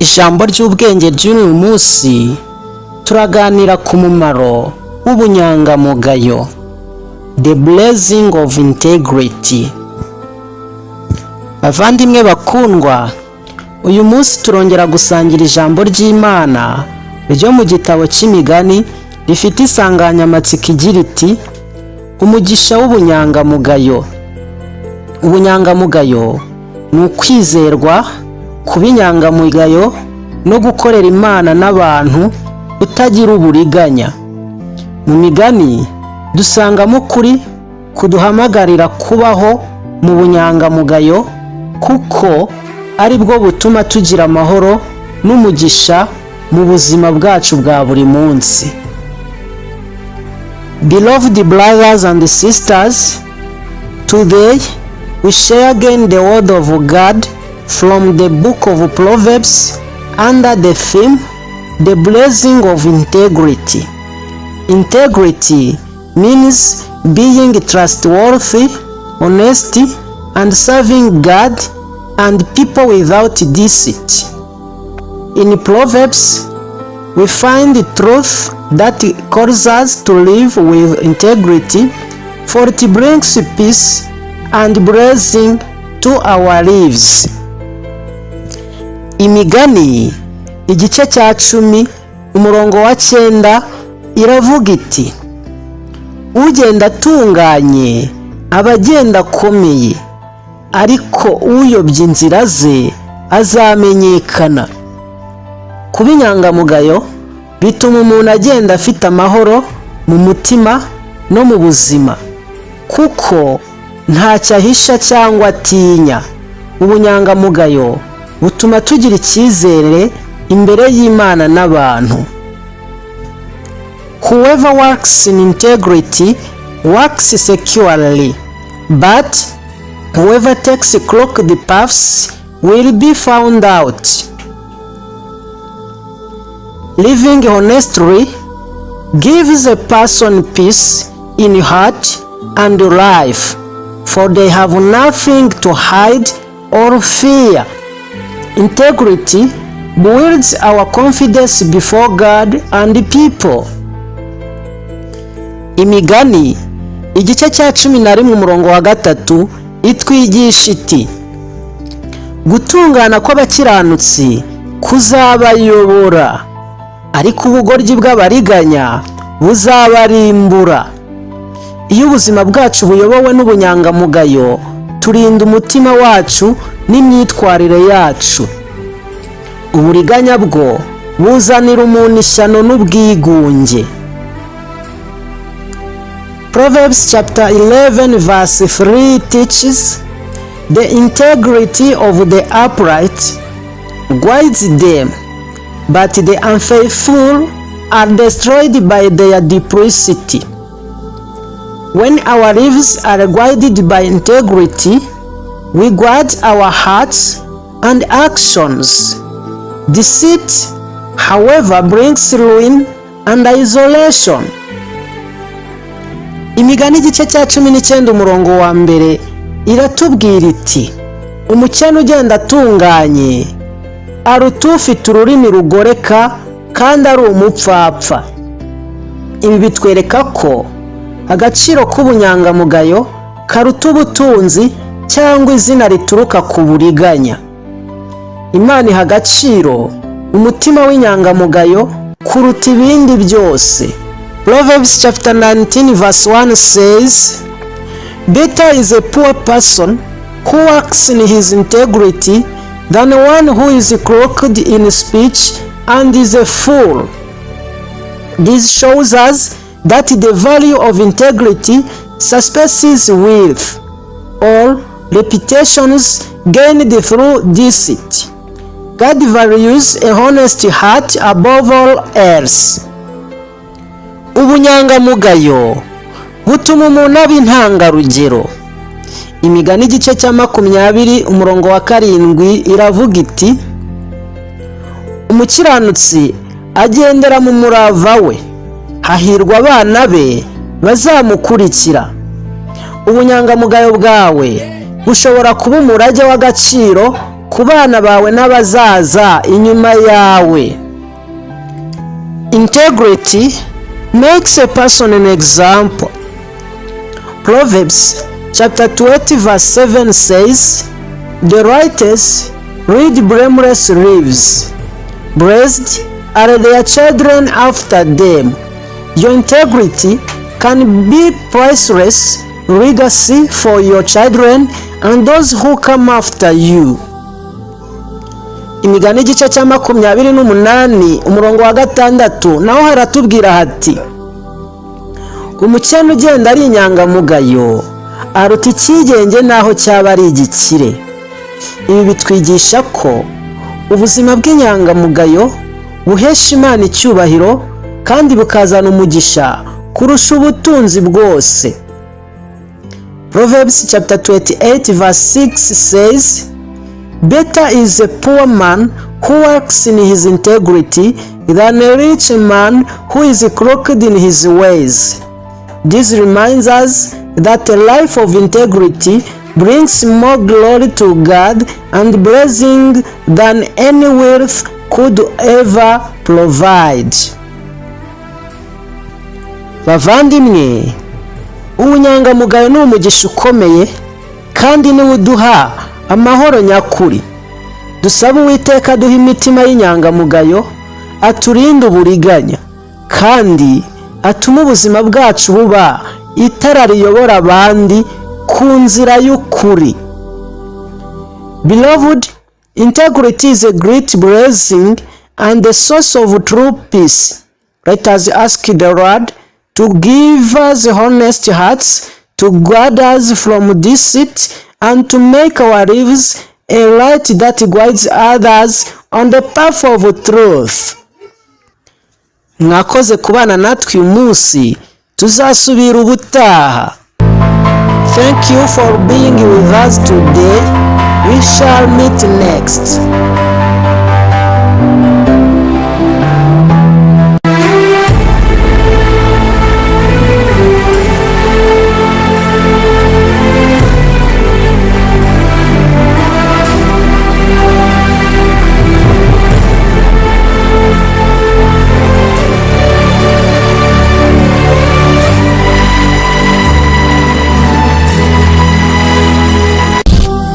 Ijambo ry'ubwenge ry'uyu munsi, turaganira ku mumaro w'ubunyangamugayo, the blessing of integrity. Bavandimwe bakundwa, uyu munsi turongera gusangira ijambo ry'Imana ryo mu gitabo cy'Imigani, rifite insanganyamatsiko igira iti: "Umugisha w'ubunyangamugayo." Ubunyangamugayo ni ukwizerwa, kuba inyangamugayo no gukorera Imana n'abantu utagira uburiganya. Mu Migani dusangamo ukuri kuduhamagarira kubaho mu bunyangamugayo, kuko ari bwo butuma tugira amahoro n'umugisha mu buzima bwacu bwa buri munsi. Beloved brothers and sisters, today we share again the word of God from the book of Proverbs under the theme "The Blessing of Integrity." Integrity means being trustworthy, honest, and serving God and people without deceit. In Proverbs, we find the truth that calls us to live with integrity, for it brings peace and blessing to our lives. Imigani igice cya 10 umurongo wa 9 iravuga iti: "Ugenda atunganye aba agenda akomeye, ariko uyobya inzira ze azamenyekana." Kuba inyangamugayo bituma umuntu agenda afite amahoro mu mutima no mu buzima, kuko ntacyo ahisha cyangwa atinya. Ubunyangamugayo butuma tugira icyizere imbere y'Imana n'abantu. Whoever works in integrity works securely, but whoever takes crooked paths will be found out. Living honestly gives a person peace in heart and life, for they have nothing to hide or fear. Integrity builds our confidence before God and people. Imigani igice cya 11 umurongo wa 3 itwigisha iti: "Gutungana kw'abakiranutsi kuzabayobora, ariko ubugoryi bw'abariganya buzabarimbura." Iyo ubuzima bwacu buyobowe n'ubunyangamugayo, turinda umutima wacu n'imyitwarire yacu. Uburiganya bwo buzanira umuntu ishyano n'ubwigunge. Proverbs chapter 11 verse 3 teaches, "The integrity of the upright guides them, but the unfaithful are destroyed by their duplicity." When our lives are guided by integrity, we guard our hearts and actions. Deceit, however, brings ruin and isolation. Imigani igice cya 19 umurongo wa 1 iratubwira iti: "Umukene ugenda atunganye aruta ufite ururimi rugoreka kandi ari umupfapfa." Ibi bitwereka ko agaciro k'ubunyangamugayo karuta ubutunzi cyangwa izina rituruka ku buriganya. Imana iha agaciro umutima w'inyangamugayo kuruta ibindi byose. Proverbs chapter 19 verse 1 says, "Better is a poor person who works in his integrity than one who is crooked in speech and is a fool." This shows us that the value of integrity surpasses wealth or reputations gained through deceit. God values a honest heart above all else. Ubunyangamugayo butuma umuntu aba intangarugero. Imigani igice cya 20 umurongo wa 7 iravuga iti: "Umukiranutsi agendera mu murava we, hahirwa abana be bazamukurikira." Ubunyangamugayo bwawe bushobora kuba umurage w'agaciro. ku bana bawe n'abazaza inyuma yawe. Integrity makes a person an example. Proverbs chapter 20 verse 7 says, "The righteous lead blameless lives. Blessed are their children after them." Your integrity can be priceless legacy for your children and those who come after you. Imigani igice cya 28 umurongo wa 6 naho haratubwira hati: "Umukene ugenda ari inyangamugayo aruta icyigenge n'aho cyaba ari igikire." Ibi bitwigisha ko ubuzima bw'inyangamugayo buhesha Imana icyubahiro kandi bukazana umugisha kurusha ubutunzi bwose. Proverbs chapter 28 verse 6 says, "Better is a poor man who walks in his integrity than a rich man who is crooked in his ways." This reminds us that a life of integrity brings more glory to God and blessing than any wealth could ever provide. Bavandimwe, ubunyangamugayo ni umugisha ukomeye kandi niwe uduha amahoro nyakuri. Dusabe Uwiteka aduha imitima y'inyangamugayo, aturinde uburiganya kandi atume ubuzima bwacu buba itara riyobora abandi ku nzira y'ukuri. Beloved, integrity is a great blessing and the source of true peace. Let us ask the Lord to give us honest hearts, to guard us from deceit, and to make our lives a light that guides others on the path of truth. Mwakoze kubana natwe uyu munsi, tuzasubira ubutaha. Thank you for being with us today. We shall meet next.